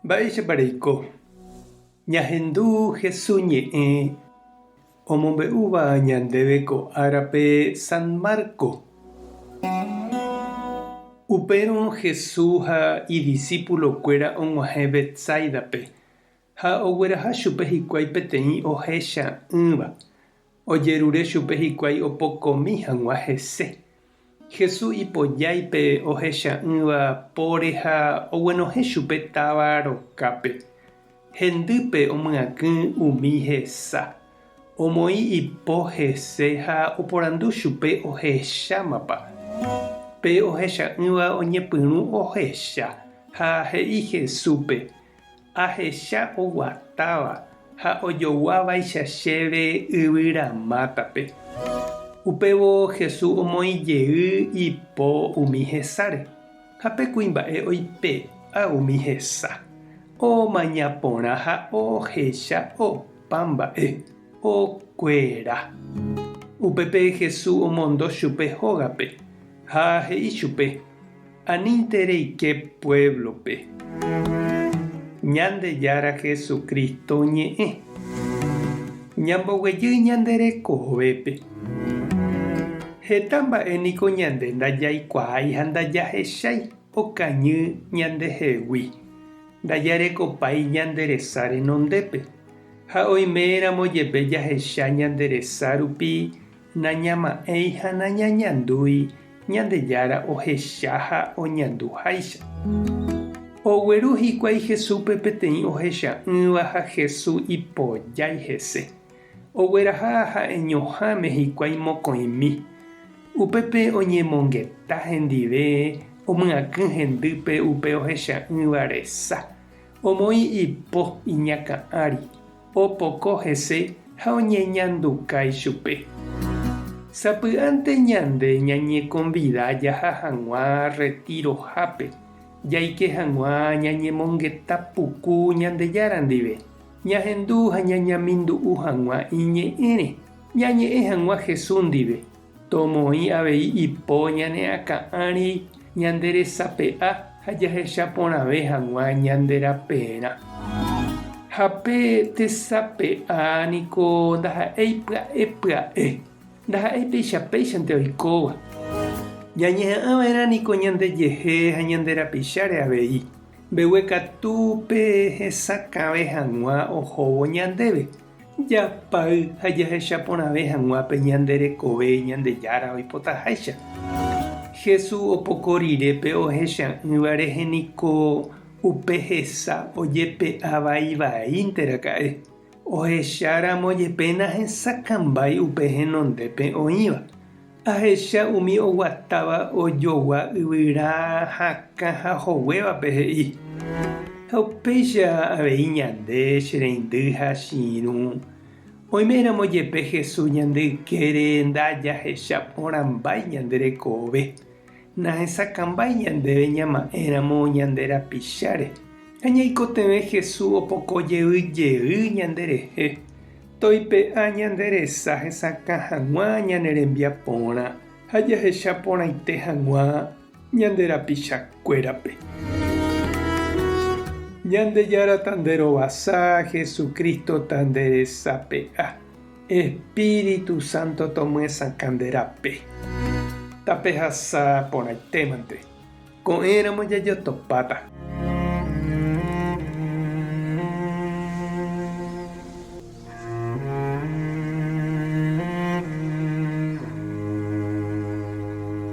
Mba'éichapa reiko? Ñahendu Hesu ñe'ẽ omombe'úva ñandéve ko árape San Marco. Upérõ Hesu ha idisípulokuéra og̃uahẽ Betsáidape ha ogueraha chupe hikuái peteĩ ohecha'ỹva. Ojerure chupe hikuái opokomi hag̃ua hese. Jesús ipojái pe ohecha'ỹva póre ha oguenohẽ chupe táva rokápe. Hendýpe omyakỹ umi hesa. Omoĩ ipo hese ha oporandu chupe ohechámapa. Pe ohecha'ỹva oñepyrũ ohecha ha he'i Jesúspe, Ahecha oguatáva ha ojoguávaicha chéve yvyramátape. Upévo Jesús omoĩ jey ipo umi hesáre, ha pe kuimba'e oipe'a umi hesa, omaña porã ha ohecha opa mba'e okuera. Upépe Jesús omondo chupe hógape, ha he'i chupe, Anínte reike puévlope. Ñandejára Jesucristo ñe'ẽ. Ñamboguejy ñande rekovépe. Heta mba'e niko ñande ndajaikuaái ha ndajahechái okañy ñandehegui, ndajarekopái ñande resa renondépe. Ha oiméramo jepe jahecha ñande resa rupi Nañama'ẽi ha nañañandúi Ñandejára ohecha ha oñanduháicha. Ogueru hikuái Jesúspe peteĩ ohecha'ỹva ha Jesús ipojái hese. Ogueraha ha'eñoháme hikuái mokõimi. Upépe oñemongeta hendive, omyakỹ hendýpe upe ohecha'ỹva resa, omoĩ ipo iñakã ári. Opoko hese ha oñeñanduka ichupe. Sapy'ánte ñande ñañekonvida jaha hag̃ua retirohápe, jaike hag̃ua ñañemongeta puku Ñandejára ndive, ñahendu ha ñañamindu'u hag̃ua iñe'ẽre, ñañe'ẽ hag̃ua Jesús ndive, tomoĩ avei ipo ñane akã ári ñande resape'a ha jahecha porãve hag̃ua ñande raperã. Ha pe tesape'a niko ndaha'éi pya'e pya'e, ndaha'éi péicha péichante oikóva. Ñañeha'ãva'erã niko ñandejehe ha ñande rapicháre avei, mbeguekatúpe hesakãve hag̃ua ohóvo ñandéve. Japay ha jahecha porãve hag̃ua pe ñande rekove Ñandejára oipotaháicha. Jesús opoko rire pe ohecha'ỹva rehe niko upe hesa ojepe'a vai vaínte raka'e, ohecha ramo jepe nahesakãmbái upe henondépe oĩva. Ahecha umi oguatáva ojogua yvyra hakã ha hoguévape he'i. Ha upéicha avei ñande, che reindy ha che irũ, oiméramo jepe Jesús ñande ykére ndajahecha porãmbái ñande rekove, nahesakãmbái ñandéve ñama'ẽramo ñande rapicháre, ha ñaikotevẽ Jesús opoko jey jey ñanderehe. Toipe'a ñande resa hesakã hag̃ua ñane rembiaporã ha jahecha porãite hag̃ua ñande rapichakuérape. Ñandejára tanderovasa, Jesucristo tanderesape'a, Espíritu Santo tomyesakã nde rape. Tapehasa porãitémante. Ko'ẽramo jajotopáta.